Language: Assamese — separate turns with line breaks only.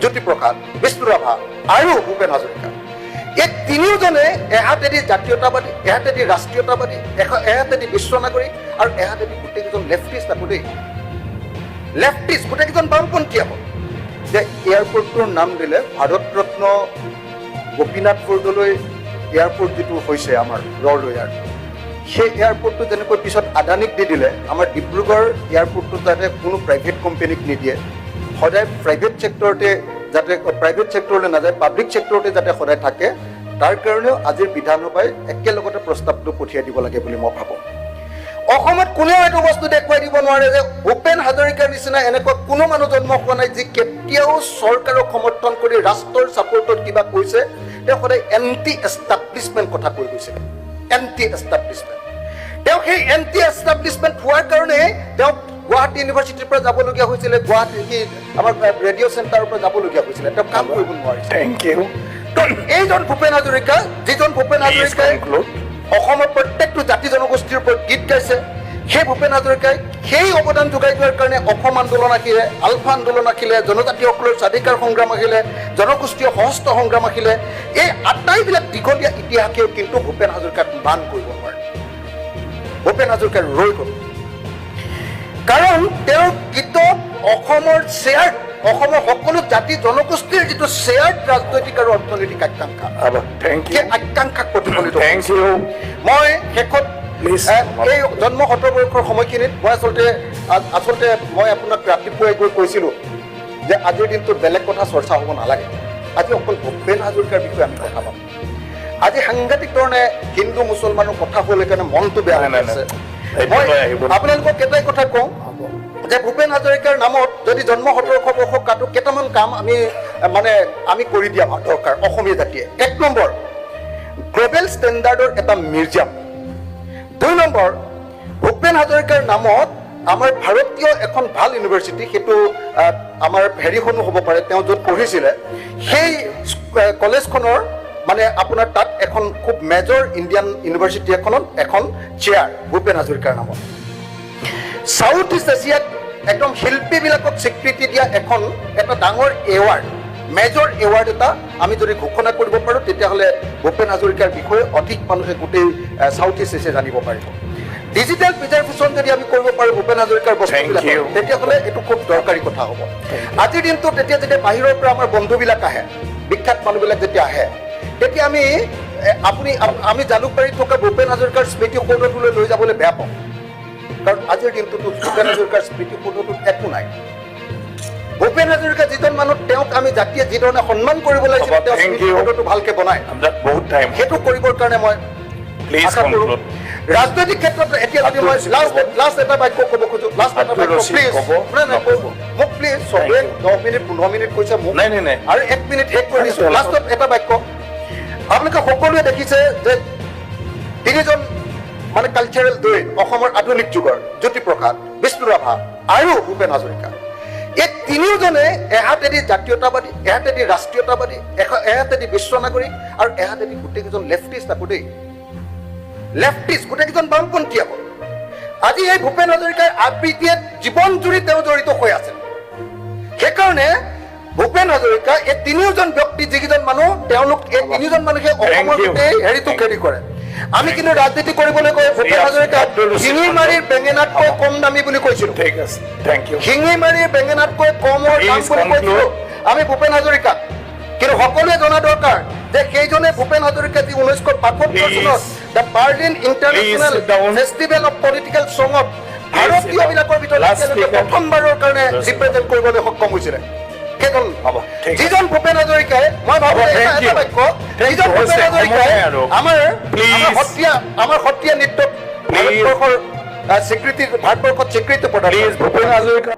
জ্যোতিপ্ৰসাদ, বিষ্ণু ৰাভা আৰু ভূপেন হাজৰিকা, এই তিনিওজনে এহাতেদি জাতীয়তাবাদী, এহাতেদি ৰাষ্ট্ৰীয়তাবাদী, এহাতেদি বিশ্ব নাগৰিক আৰু এহাতেদি গোটেইকেইজন লেফটিষ্ট। আকৌ দেই, লেফটিষ্ট, গোটেইকেইজন বামপন্থী। আকৌ যে এয়াৰপৰ্টটোৰ নাম দিলে ভাৰত ৰত্ন গোপীনাথ বৰদলৈ এয়াৰপৰ্ট যিটো হৈছে আমাৰ ৰৰৈয়াৰ, সেই এয়াৰপৰ্টটো যেনেকৈ পিছত আদানীক দি দিলে, আমাৰ ডিব্ৰুগড় এয়াৰপৰ্টটো যাতে কোনো প্ৰাইভেট কোম্পেনীক নিদিয়ে, সদায় প্ৰাইভেট ছেক্টৰতে যাতে, প্ৰাইভেট ছেক্টৰলৈ নাযায়, পাব্লিক ছেক্টৰতে যাতে সদায় থাকে, তাৰ কাৰণেও আজিৰ বিধানসভাই একেলগতে প্ৰস্তাৱটো পঠিয়াই দিব লাগে বুলি মই ভাবোঁ। অসমত কোনেও এইটো বস্তু দেখুৱাই দিব নোৱাৰে যে ভূপেন হাজৰিকাৰ নিচিনা এনেকুৱা কোনো মানুহ জন্ম হোৱা নাই যি কেতিয়াও চৰকাৰক সমৰ্থন কৰি ৰাষ্ট্ৰৰ ছাপৰ্টত কিবা কৈছে। তেওঁ সদায় এণ্টি এষ্টাব্লিছমেণ্ট কথা কৈ গৈছিলে, এণ্টি এষ্টাব্লিছমেণ্ট। তেওঁ সেই এণ্টি এষ্টাব্লিছমেণ্ট হোৱাৰ কাৰণে তেওঁক গুৱাহাটী ইউনিভাৰ্চিটিৰ পৰা যাবলগীয়া হৈছিলে, গুৱাহাটী কি আমাৰ ৰেডিঅ' চেণ্টাৰৰ পৰা যাবলগীয়া হৈছিলে। তেওঁ কাম কৰিব নোৱাৰিছিলে।
Thank you.
তো এইজন ভূপেন হাজৰিকা, যিজন ভূপেন
Please
হাজৰিকাই
conclude.
অসমৰ প্ৰত্যেকটো জাতি জনগোষ্ঠীৰ ওপৰত গীত গাইছে, সেই ভূপেন হাজৰিকাই সেই অৱদান যোগাই যোৱাৰ কাৰণে অসম আন্দোলন আহিলে, আলফা আন্দোলন আহিলে, জনজাতিসকলৰ স্বাধিকাৰ সংগ্ৰাম আহিলে, জনগোষ্ঠীয় সশস্ত্ৰ সংগ্ৰাম আহিলে। এই আটাইবিলাক দীঘলীয়া ইতিহাসেও কিন্তু ভূপেন হাজৰিকাক ম্লান কৰিব নোৱাৰে। ভূপেন হাজৰিকা ৰৈ গ'ল, কাৰণ তেওঁৰ গীতত অসমৰ শ্বেয়াৰ্ড, অসমৰ সকলো জাতি জনগোষ্ঠীৰ যিটো শ্বেয়াৰ্ড ৰাজনৈতিক আৰু অৰ্থনৈতিক আকাংক্ষা,
Thank
সেই
you.
আকাংক্ষাক প্ৰতিফলিত
Thank
কৰিছে।
you.
মই শেষত
Please.
এই জন্ম শতবৰ্ষৰ সময়খিনিত মই আচলতে মই আপোনাক ৰাতিপুৱাই গৈ কৈছিলোঁ যে আজিৰ দিনটোত বেলেগ কথা চৰ্চা হ'ব নালাগে, আজি অকল ভূপেন হাজৰিকাৰ বিষয়ে আমি কথা পাতোঁ। আজি সাংঘাতিক ধৰণে হিন্দু মুছলমানৰ কথা হ'ল, সেইকাৰণে মনটো বেয়া
নাই,
হৈ
নাই,
আছে।
নাই।
মই
এইটো আহিব।
আপোনালোকক এটাই কথা কওঁ যে ভূপেন হাজৰিকাৰ নামত যদি জন্ম শতবৰ্ষ কাটো, কেইটামান কাম আমি মানে আমি কৰি দিয়া দৰকাৰ অসমীয়া জাতিয়ে। এক নম্বৰ, গ্ল'বেল ষ্টেণ্ডাৰ্ডৰ এটা মিউজিয়াম। দুই নম্বৰ, ভূপেন হাজৰিকাৰ নামত আমাৰ ভাৰতীয় এখন ভাল ইউনিভাৰ্চিটি, সেইটো আমাৰ হেৰিখনো হ'ব পাৰে, তেওঁ য'ত পঢ়িছিলে সেই কলেজখনৰ, মানে আপোনাৰ তাত এখন খুব মেজৰ ইণ্ডিয়ান ইউনিভাৰ্চিটি এখনত এখন চেয়াৰ ভূপেন হাজৰিকাৰ নামত। চাউথ ইষ্ট এছিয়াত একদম শিল্পীবিলাকক স্বীকৃতি দিয়া এখন এটা ডাঙৰ এৱাৰ্ড, মেজৰ এৱাৰ্ড এটা আমি যদি ঘোষণা কৰিব পাৰোঁ, তেতিয়াহ'লে ভূপেন হাজৰিকাৰ বিষয়ে অধিক মানুহে গোটেই চাউথ ইষ্ট এছিয়া জানিব পাৰিব। ডিজিটেল প্ৰিজাৰ্ভেশ্যন যদি আমি কৰিব পাৰোঁ ভূপেন হাজৰিকাৰ বস্তুবিলাক,
you.
তেতিয়াহ'লে এইটো খুব দৰকাৰী কথা হ'ব। আজিৰ দিনটোত তেতিয়া যেতিয়া বাহিৰৰ পৰা আমাৰ বন্ধুবিলাক আহে, বিখ্যাত মানুহবিলাক যেতিয়া আহে, তেতিয়া আমি আপুনি আমি জালুকবাৰীত থকা ভূপেন হাজৰিকাৰ স্মৃতি সৌধটোলৈ লৈ যাবলৈ বেয়া পাওঁ, কাৰণ আজিৰ দিনটোতো ভূপেন হাজৰিকাৰ স্মৃতি সৌধটোত একো নাই। ভূপেন হাজৰিকা যিজন মানুহ, তেওঁক আমি জাতিয়ে যিধৰণে সন্মান কৰিব লাগিছিল,
হ'ব,
তেওঁ
thank
স্মৃতি
you.
সৌধটো ভালকে বনায়,
আপোনাৰ বহুত টাইম।
সেইটো কৰিবৰ কাৰণে মই
Please
আশা কৰোঁ।
conclude.
ৰাজনৈতিক ক্ষেত্ৰত এতিয়া যদি মই
আব্দুল ৰচিদ
লাষ্ট
ক'ব।
লাষ্ট এটা বাক্য ক'ব খোজো, লাষ্ট এটা
আব্দুল
বাক্য,
ৰচিদ
প্লিজ।
ক'ব।
নাই নাই,
নক'ব।
মোক প্লিজ, চবে
Thank you.
10 minute 15 minute কৈছে মোক
নাই, নাই, নাই।
আৰু এক মিনিট শেষ কৰি দিছো।
নাই,
লাষ্টত এটা বাক্য, আপোনালোকে সকলোৱে দেখিছে যে তিনিজন মানে কালচাৰেল দ্বৈত অসমৰ আধুনিক যুগৰ, জ্যোতিপ্ৰসাদ, বিষ্ণু ৰাভা আৰু ভূপেন হাজৰিকা, এই তিনিওজনে এহাতেদি জাতীয়তাবাদী, এহাতেদি ৰাষ্ট্ৰীয়তাবাদী, এহাতেদি বিশ্ব নাগৰিক আৰু এহাতেদি গোটেইকেইজন লেফটিষ্ট। আকৌ দেই, লেফটিষ্ট, গোটেইকেইজন বামপন্থী। আকৌ আজি এই ভূপেন হাজৰিকাই আবৃত্তিয়ে জীৱন জুৰি তেওঁ জড়িত হৈ আছিল। সেইকাৰণে ভূপেন হাজৰিকা, এই তিনিওজন ব্যক্তি, যিকেইজন মানুহ, তেওঁলোক এই তিনিজন মানুহে অসমৰ
you.
গোটেই হেৰিটো হেৰি কৰে। আমি কিন্তু ৰাজনীতি কৰিবলৈ গৈ ভূপেন হাজৰিকা
আব্দুল ৰচিদ
শিঙিমাৰীৰ বেঙেনাতকৈ কম দামী বুলি কৈছিলো।
ঠিক আছে, thank you.
শিঙিমাৰীৰ বেঙেনাতকৈ কমৰ দাম
Please
বুলি কৈছিলো
conclude.
আমি ভূপেন হাজৰিকাক। কিন্তু সকলোৱে জনা দৰকাৰ যে সেইজনে ভূপেন হাজৰিকা যি 1972
Please.
চনত the Berlin international
sit down.
Festival of political চঙত ভাৰতীয় বিলাকৰ ভিতৰত
Last
তেওঁলোকে
speaker.
প্ৰথমবাৰৰ কাৰণে ৰিপ্ৰেজেণ্ট কৰিবলৈ সক্ষম হৈছিলে, সেইজন
হ'ব, ঠিক আছে।
যিজন ভূপেন হাজৰিকাই, মই ভাবো
হ'ব, thank
এটা
you.
বাক্য,
Thank
যিজন
you.
Bhupen
হৈছে,
হাজৰিকাই
সময় আৰু।
আমাৰ
Please.
আমাৰ সত্ৰীয়া নৃত্যক
Please.
ভাৰতবৰ্ষৰ স্বীকৃতি, ভাৰতবৰ্ষত স্বীকৃতি প্ৰদান
প্লিজ
কৰে।
ভূপেন হাজৰিকা।